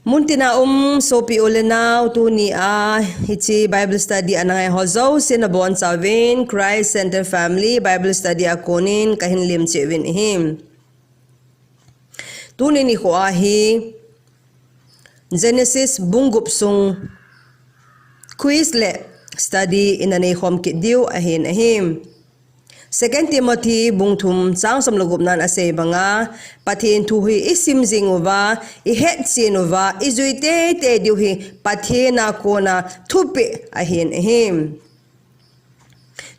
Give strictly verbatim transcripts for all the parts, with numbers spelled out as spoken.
Muntina um sopi u le nau, tunia hiche Bible study ana ngai ho jouse nabonchauvin Christ Center Family Bible Study a konin kahin lemcheh uvin ahi. Tuni nikho a hi Genesis bung gup sung quiz le study ina neikhom kit diu ahin ahi. Second Timothy bung thum chang som le gupnan asei banga, Pathen thu hi isim jing uva, ihetchen uva, ijui teitei diu hi Pathen a kona thupeh ahin ahi.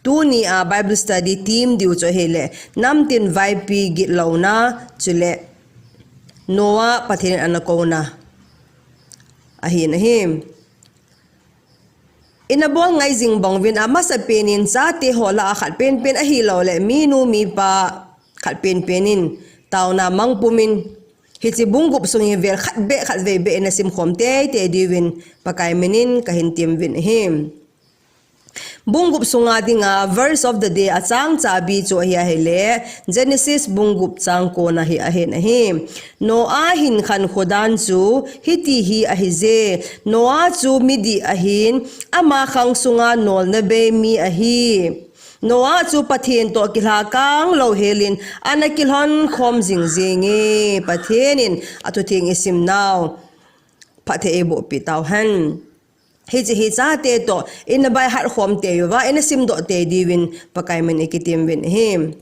Tunia Bible study theme diu chu ahile, namtin vaipi gitlouna, chule Noah Pathen in ana kouna ahin ahi. Ina bol ngai jing bang uvin, amasapen in chate ho lah a khat penpen ahilouleh minu mipa khat penpen in taona mang pumin, hiche bung gup sung hi vel khat beh khat vei beh ina simkhom teitei diuvin Pakai min in kahin temuvin ahi. Bung gup sunga dinga verse of the day a chang chabi chu ahi ahile, Genesis bung gup chang kona hi ahin ahi. Noah hin khankho dan chu hiti hi ahije. Noah chu midih ahin, ama khang sunga nolna bei mi ahi. Noah chu Pathen toh kilhakang louhelin ana kilhonkhom jingjinge. Pathen in athutheng isim nau phatthei eiboh peh tauhen. Hiche hi chate toh ina baihat khom tei uva, ina simdoh tei diuvin Pakai min in ikitem uvin ahi.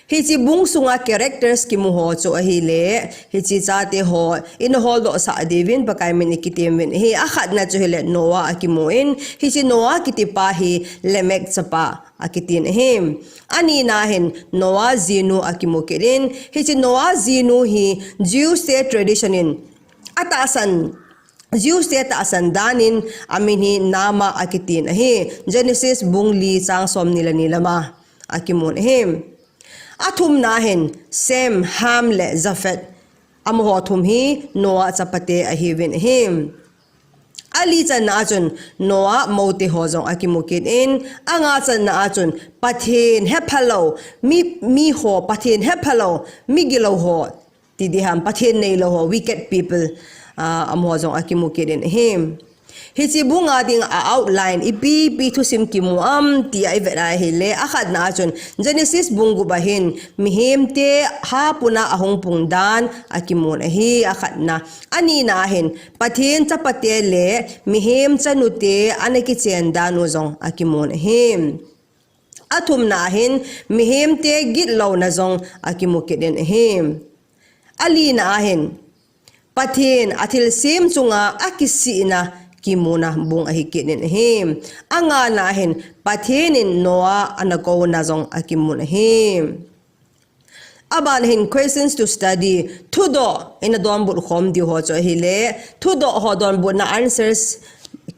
Hiche bung sunga characters kimu ho chu ahile, hiche chate ho ina holdoh sah diuvin Pakai min in ikitem uvin ahi. Akhatna chu hile Noah akimun, hiche Noah kitipa hi Lamech chapa akitin ahi. Anina hin Noah jinu akimu kit in, hiche Noah jinu hi Jews te tradition in atahsan, Jews te tahsan dan in amin hi Naamah akitin ahi. Genesis bung li chang somni le ni lama akimun ahi. Athumna hin Shem, Ham le Japheth, amaho thum hi Noah chapate ahiuvin ahi. Ali channa a chun Noah moute ho jong akimu kit in, anga channa a chun Pathen hephalou, mi, miho Pathen hephalou, migilou ho, ti diham, Pathen neilou ho, wicked people, ah, amaho jong akimu kit in ahi. Hiche bunga dinga outline, ipi ipi thusim kimu am tia ivet a ahile, akhatna a chun Genesis bung gup a hin mihemte hapuna ahung pung dan akimun ahi, akhatna. Anina a hin Pathen chapate le mihem chanute ana kichen dan u jong akimun ahi. Athumna a hin mihemte gitlouna jong akimu kit in ahi. Alina a hin Pathen athilsem chunga akisihna kimuna bung ahi kit in ahi. Angana a hin Pathen in Noah ana kouna jong akimun ahi. Abana hin questions to study, thudoh ina donbut khom diu ho chu ahile, thudoh ho donbutna answers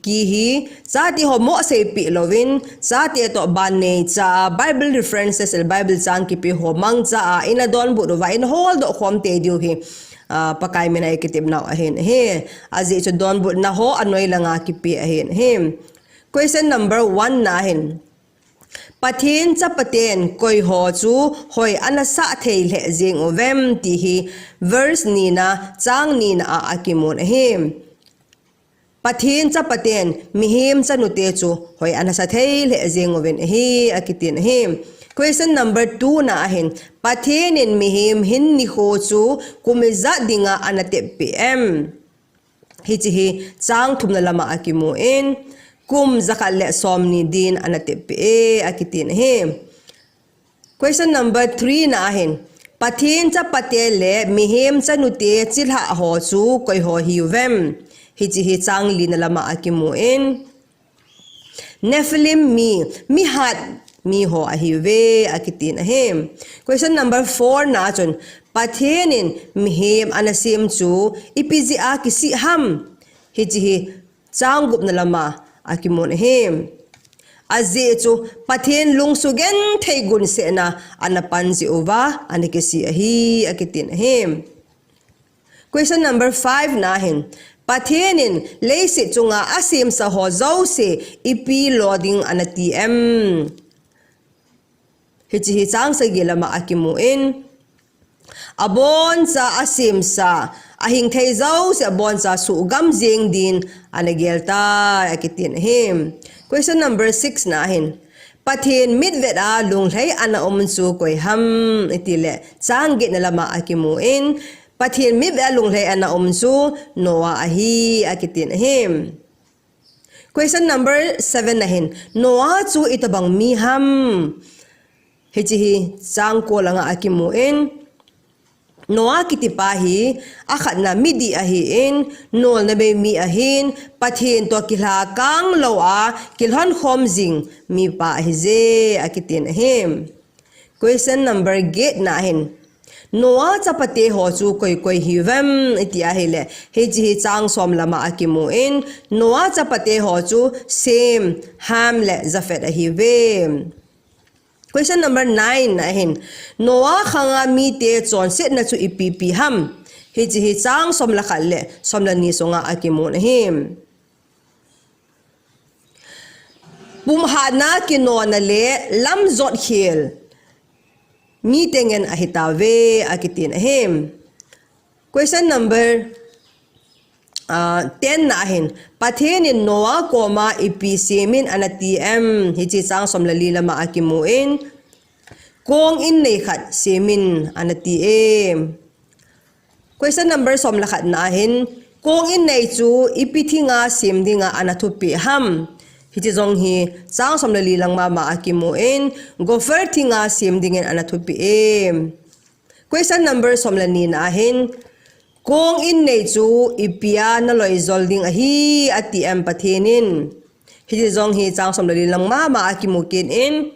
key hi chate ho moh seipeh louvin, chate toh ban neicha a Bible references le Bible chang kipe ho mangcha a ina donbut uva ina holdoh khom tei diu hi, ah, Pakai min a ikitem nau ahin ahi. Ajeh chu donbutna ho anoi langa kipe ahin ahi. Question number one na hin, Pathen chapaten koiho chu hoi ana sah thei lheh jeng uvem, ti hi verse nina, chang nina a akimun ahi. Pathen chapaten mihem chanute chu hoi ana sa thei lheh jeng uvin ahi, akitin ahi. Question number two na a hin, Pathen in mihem hin nikho chu kum ijat dinga ana teppeh em? Hiche hi chang thumna lama akimun, kum jakhat le somni din ana teppeh e, akitin ahi. Question number three na a hin, Pathen chapate le mihem chanute chilhah ho chu koiho hiuvem? Hiche hi chang lina lama akimun, Nephilim mi, mihat miho ahiuve, akitin ahi. Question number four na a chun, Pathen in mihem ana sem chu ipi jeh a kisih ham? Hiche hi chang gupna lama akimun ahi. Ajeh chu Pathen lungsuh genthei gunsetna ana pan jeh uva ana kisih ahi, akitin ahi. Question number five na hin, Pathen in leiset chunga asemsa ho jouse ipi lo ding ana ti em? Hiche hi chang sagi lama akimun, aboncha asemsa, ahing thei jouse aboncha suhgam jeng din ana gel tai, akitin ahi. Question number six na hin, Pathen mitvet a lunglhai ana um chu koi ham, itile chang getna lama akimun, Pathen mitvet a lunglhai ana um chu Noah ahi, akitin ahi. Question number seven na hin, Noah chu itobang mi ham? Hiche hi chang ko langa akimun, Noah kitipa hi akhatna midih ahin, nolna bei mi ahin, Pathen toh kilha kang lou a kilhon khom jing mipa ahije, akitin ahi. Question number get na hin, Noah chapate ho chu koi koi hiuvem, iti ahile, hiche hi chang som lama akimun, Noah chapate ho chu Shem, Ham le Japheth ahiuve. Question number nine na hin, Noah khanga mite chonsetna chu ipi ipi ham? Hiche hi chang som le khat le som le ni sunga akimun ahi. Pumhatna kinona le lamjot khel mite ngen ahitauve, akitin ahi. Question number, ah, ten na hin, Pathen in Noah koma ipi semin anati em? Hiche chang som le li lama akimun, kong in nei khat semin anati e. Question number som le khat na hin, kong in nei chu ipi thinga sem dinga ana thupeh ham? Hiche jong hi chang som le li lang mama akimun, gopher thinga sem dingin ana thupeh e. Question number som le ni na hin, kong in nei chu ipia naloijol ding ahi, ati em Pathen in? Hiche jong hi chang som le li lang mama akimu kit in,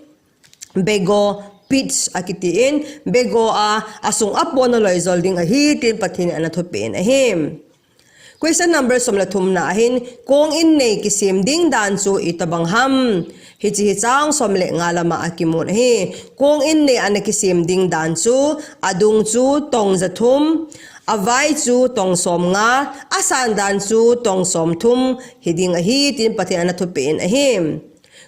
bego, pitch akitin, bego a asung apo naloijol ding ahi, tin Pathen in ana thupeh in ahi. Question number som le thum na hin, kong in nei kisem ding dan chu itobang ham? Hiche hi chang som le nga lama akimun ahi. Kong in nei ana kisem ding dan chu, adung chu tong jathum, avai chu tong som nga, asan dan chu tong som thum hiding ahi, tin Pathen ana thupeh in ahi.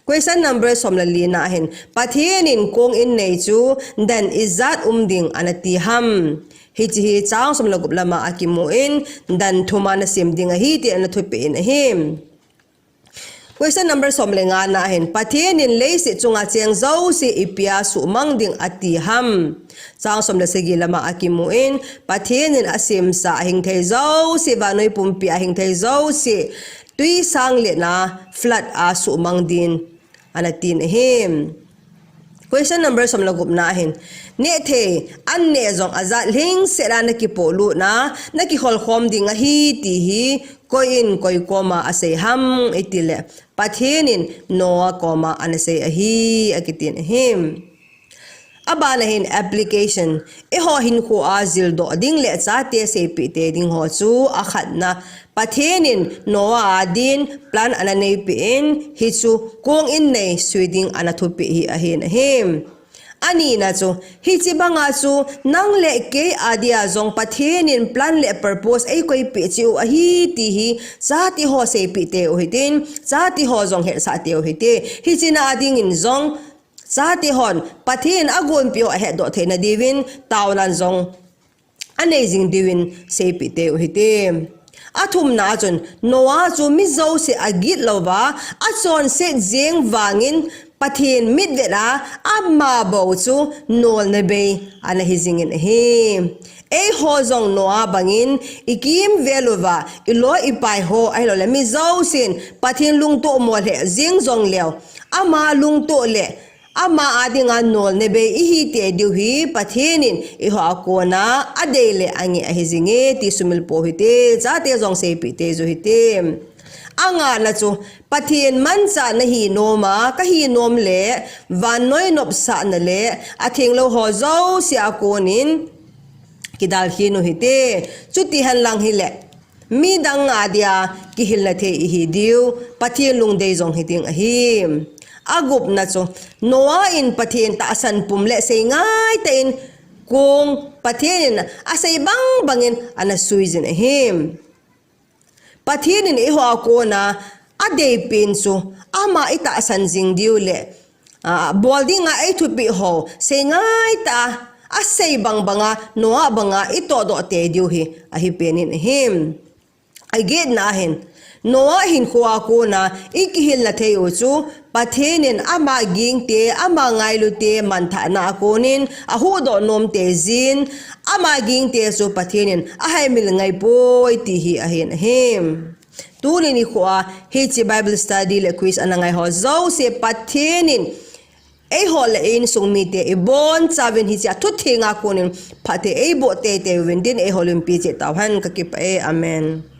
Question number som le li na hin, Pathen in kong in nei chu dan ijat um ding anati ham? Hiche hi chang som le gup lama akimun, dan thum ana sem ding ahi, tin ana thupeh in ahi. Question number som le nga na hin, Pathen in leiset chunga cheng jouse ipia suhmang ding ati ham? Chang som le sagi lama akimun, Pathen in asemsa ahing thei jouse, vannoi pumpi ahing thei jouse, tui sang letna, flood a suhmang din anatin ahi. Question number som le gup na hin, neh thei an neh jong ajat lhingset a nakipoh lutna, nakikholkhom ding ahi, ti hi koi in koi koma asei ham? Itile Pathen in Noah koma ana sei ahi, akitin ahi. Abana hin application, eiho hinkhoa jildoh ding le chate seipeh tei ding ho chu, akhatna, Pathen in Noah a din plan ana neipeh in, hichu kong in nei sui ding ana thupeh hi ahin ahi. Anina chu, hiche banga chu nang le kei adia jong Pathen in plan le purpose eikoipeh cheh u ahi, ti hi chate ho seipeh tei u hitin, chate ho jong hetsah tei u hite. Hiche na dingin jong, chate hon Pathen agonpeh u ahetdoh theina diuvin, taonan jong anei jing diuvin seipeh tei u hite. Athumna chun, Noah chu mi jouse agit louva achonset jeng vangin, Pathen mitvet a ama bou chu nolna bei ana hi jingin ahi. Eiho jong Noah bangin ikimvel uva, iloi ipai ho ahiloule mi jousen Pathen lungtoh mo lheh jeng jongleu, ama lungtoh le ama a dinga nolna bei ihi tei diu hi Pathen in eiho a kona adei le angeh ahi jinge ti sumil pou hite, chate jong seipeh tei u hite. Angana chu, Pathen manchah nahi noma, kahi nom le vannoi nopsahna le athenglou ho jouse a konin kidalkhen u hite. Chuti henlang hile, midang adia kihilna thei ihi diu, Pathen lungdei jong hiding ahi. Agupna chu, Noah in Pathen tahsan pum le sei ngaitah in kong Pathen in asei bang bangin ana suijin ahi. Pathen in eiho a kona adeipen chu ama itahsan jing diu le, a, bol dinga eithupeh ho sei ngaitah a asei bang banga Noah banga itohdoh tei diu hi ahi penin ahi. Agetna ahin, Noah hinkhoa kona ikihilna thei u chu Pathen in ama gingte, ama ngailute manthahna a konin ahuhdoh nom tei jin, ama gingte chu Pathen in ahaimil ngai poi ti hi ahin ahi. Tuni nikhoa hiche Bible study le quiz ana ngai ho jouse Pathen in eiho le insung mite ibonchauvin hiche a thutheng a konin phatthei eiboh tei tei uvin tin eiho lumpi cheh tauhen, kakipah e. Amen.